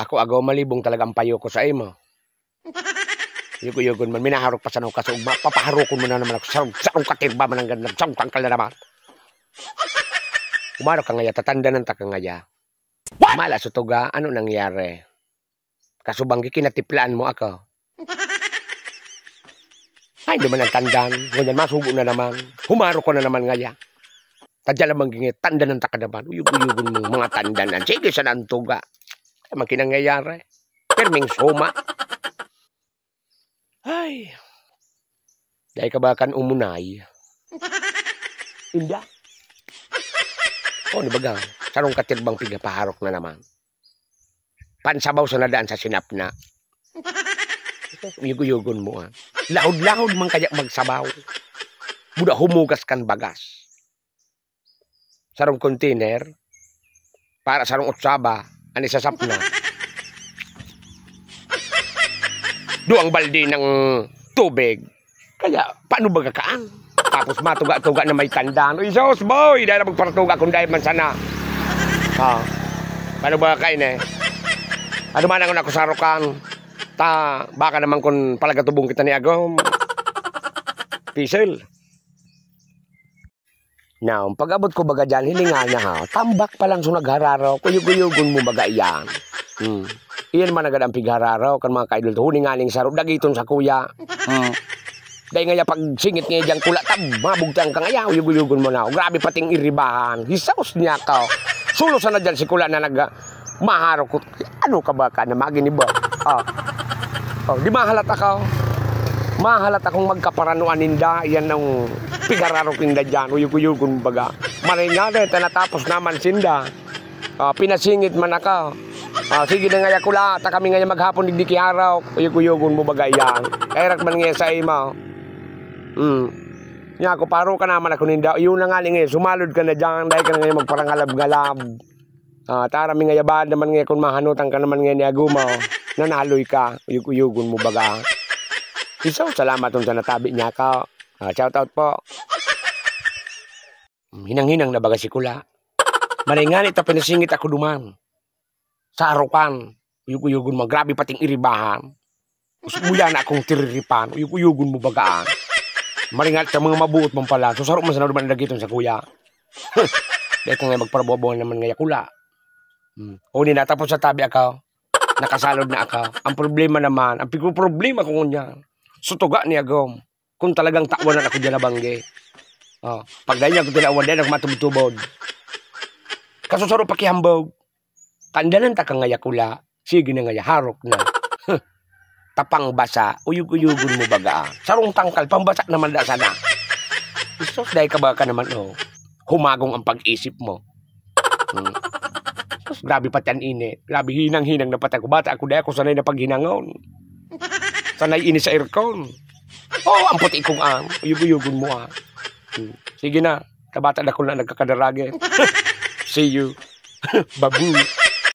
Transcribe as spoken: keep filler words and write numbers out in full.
Ako, agaw malibong talaga ang payo ko sa imo. Yugo-yugon man, minaharok pa sana ako kasugma, papaharokon mo na naman ako, sarong, sarong katirba man ang ganda, sarong tangkal na naman. Umarok ka ngaya, tatandanan ta ka ngaya. Mala sa tuga, ano nangyari? Kasubanggi, kinatiplaan mo ako. Ay, di man ang tandan, ngunyan masugo na naman, humarok ko na naman ngaya. Tadya lamang gingit, tandanan ta ka naman, uyog-uyogon mo, mga tandanan, sige sana ang tuga. Ay, man kinangyayari. Pirming suma. Ay. Dai ka ba kan umunay? Inda. O, di ba ga? Sarong katirbang pigapaharok na naman. Pansabaw sa nadaan sa sinapna. Uyog-uyogon mo, ah. Lahod-lahod man kaya magsabaw. Buda humugas kan bagas. Sarong container, para sarong otsaba, an isasapna. Duwang balde ng tubig. Kaya, paano baga kaan? Tapos matuga-tuga na may tandan. Uy, sus, boy! Dahil na magparatuga kung dahil man sana. Ah, paano baga kain eh? Ano man ang ako sarukan? Ta, baka naman kung palagatubong kita ni Agom. Pisil. Now, pag-abot ko baga diyan, hilinga niya ha, tambak pa lang so naghararaw, kuyog-kuyogon mo baga iyan. Hmm. Iyan man agad ang pighararaw kan mga kaidol to. Huli nga ning saro, dagiton sa kuya. Hmm. Dahil nga pag singit nga diyang kula, tab, mabugtang ka nga, ya, uyog-uyogon mo na. Grabe pating iribahan. Hisaos niya ka. Sulo sana dyan si kula na nag, maharok ko. Ano ka ba ka na maginibo? Oh. Oh, di mahalat ako. Mahalat akong magkaparanoan ninda. Yan ang pigararok ninda dyan. Uyog-uyogon baga. Maray nga rin, ta natapos naman sinda. Ah, pinasingit man ako. Ah, sige na nga, yakula. Ta kami nga maghapon, digdi ki araw. Uyog-uyogon mo baga yan. Kairak man nga sa ima. Hmm. Nga ako, paro ka naman ako ninda. Yun na nga, nga, sumalod ka na dyan. Dahil ka na nga magparangalab-ngalab. Ah, tara mi nga yabad naman nga kun mahanutan ka naman nga ni Aguma, oh. Nanaloy ka, uyog-uyogon mo baga. Isaw, salamat sa natabi niya ka. Ah, shout out po. Hinang-hinang na baga si Kula. Maray nga ni ta pinasingit ako duman. Sa arukan, uyog-uyogon mo, grabe pating iribahan. Gusto mo yan akong tiriripan, uyog-uyogon mo bagaan. Maringat sa mga mabuot mong pala, so saro man sana duman dagiton sa kuya. Dahil ka nga magparabuabuhan naman nga yakula. Hmm. O, ni natapos sa tabi ako, nakasalod na ako. Ang problema naman, ang pigproblema ko ngunyan, sutuga ni Agom. Kung talagang tawanan ako dyan na bangge. Oh, pag dahil niya ako tinawan, dahil ako matubod-tubod. Kasusaro pakihambog. Tandanan ta ka nga yakula. Sige na nga, harok na. Tapang basa, uyog-uyogon mo baga, ah. Sarong tangkal, pambasa naman da sana. Sus, dahil ka ba ka naman, oh. Humagong ang pag-isip mo. Hmm. Sus, grabe pati ang init. Grabe, hinang-hinang na pati ako. Bata ako, dahil ako sanay na paghinangon. Sanay ini sa aircon. Oh, ang puti kong ang. Uyog-uyogon mo, ah. Hmm. Sige na. Kabata na ko na nagkakadarage. See you. Babu.